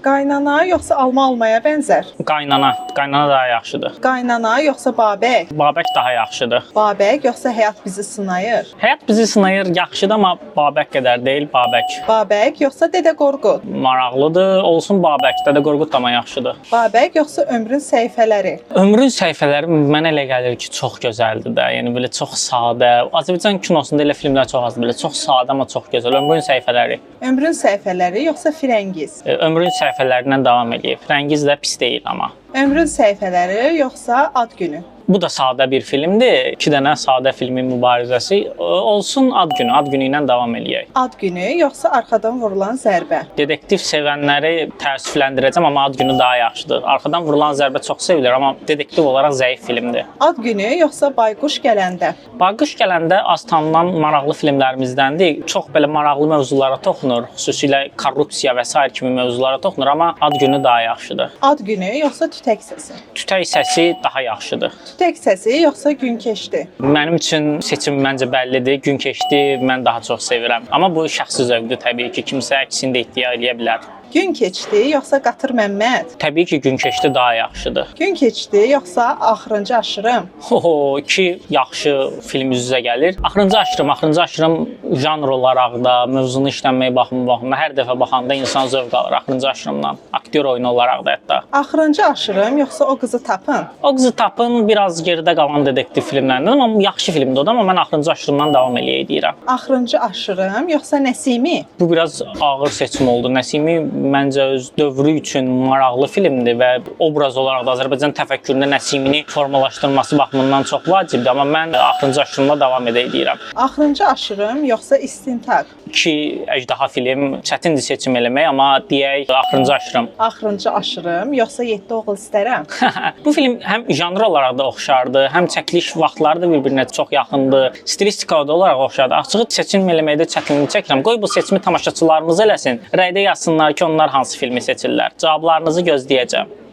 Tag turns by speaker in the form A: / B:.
A: Qaynana yoxsa alma almaya bənzər?
B: Qaynana, qaynana daha yaxşıdır.
A: Qaynana yoxsa Babək?
B: Babək daha yaxşıdır.
A: Babək yoxsa həyat bizi sınayır?
B: Həyat bizi sınayır, yaxşıdır, amma Babək qədər deyil, Babək.
A: Babək yoxsa Dədə Qorqud?
B: Maraqlıdır, olsun Babək. Dədə Qorqud da amma yaxşıdır.
A: Babək yoxsa ömrün səhifələri?
B: Ömrün səhifələri mənə elə gəlir ki, çox gözəldir də. Yəni belə çox sadə. Azərbaycan kinosunda elə filmlər çox azdır. Belə çox sadə, amma çox gözəl. Ömrün səhifələri.
A: Ömrün səhifələri yoxsa Firəngiz?
B: Ömrün səhifələrindən davam eləyib. Rəngiz də pis deyil amma.
A: Ömrün səhifələri yoxsa Ad günü?
B: Bu da sadə bir filmdir. İki dənə sadə filmin mübarizəsi. Olsun Ad günü, Ad günü ilə davam eləyək.
A: Ad günü yoxsa arxadan vurulan zərbə?
B: Dedektiv sevənləri təəssüfləndirəcəm, amma Ad günü daha yaxşıdır. Arxadan vurulan zərbə çox sevilir, amma dedektiv olaraq zəif filmdir.
A: Ad günü yoxsa Bayquş gələndə?
B: Bayquş gələndə az tanınan maraqlı filmlərimizdəndir. Çox belə maraqlı mövzulara toxunur, xüsusilə korrupsiya və sair kimi mövzulara toxunur, amma Ad günü daha yaxşıdır.
A: Ad günü yoxsa Tütək səsi?
B: Tütək səsi daha yaxşıdır.
A: Tütək səsi yoxsa Gün keçdi?
B: Mənim üçün seçim məncə bəllidir. Gün keçdi, mən daha çox sevirəm. Amma bu şəxsi zövqdür təbii ki, kimsə əksini də iddia eləyə bilər.
A: Gün keçdi yoxsa Qatır Məmməd?
B: Təbii ki, Gün keçdi daha yaxşıdır.
A: Gün keçdi yoxsa Axırıncı aşırım?
B: Oho, iki yaxşı film üz-üzə gəlir. Axırıncı aşırım, axırıncı aşırım janr olaraq da, mövzunu işlənməyə baxımından hər dəfə baxanda insan zövq alır axırıncı aşırımdan. Aktyor oyunu olaraq da hətta.
A: Axırıncı aşırım yoxsa O qızı tapın?
B: O qızı tapın biraz geridə qalan dedektiv filmlərindən, amma yaxşı filmdir o da, amma mən axırıncı aşırımdan davam eləyək deyirəm.
A: Axırıncı aşırım yoxsa Nəsimi?
B: Bu biraz ağır seçim oldu. Nəsimi məncə öz dövrü üçün maraqlı filmdir və obraz olaraq da Azərbaycan təfəkküründə Nəsimini formalaşdırması baxımından çox vacibdir, amma mən axırıncı aşırımla davam edək deyirəm.
A: Axırıncı aşırım yoxsa İstintaq?
B: İki əjdaha film çətindir seçim eləmək, amma deyək axırıncı aşırım.
A: Axırıncı aşırım yoxsa 7 oğul istərəm?
B: Bu film həm janr olaraq da oxşardı, həm çəkiliş vaxtları da bir-birinə çox yaxındır. Stilistika da olaraq oxşardı. Açığı seçim eləməkdə çətinlik çəkirəm. Qoy bu seçimi tamaşaçılarımız eləsin. Rəydə yazsınlar ki, onlar hansı filmi seçirlər. Cavablarınızı gözləyəcəm.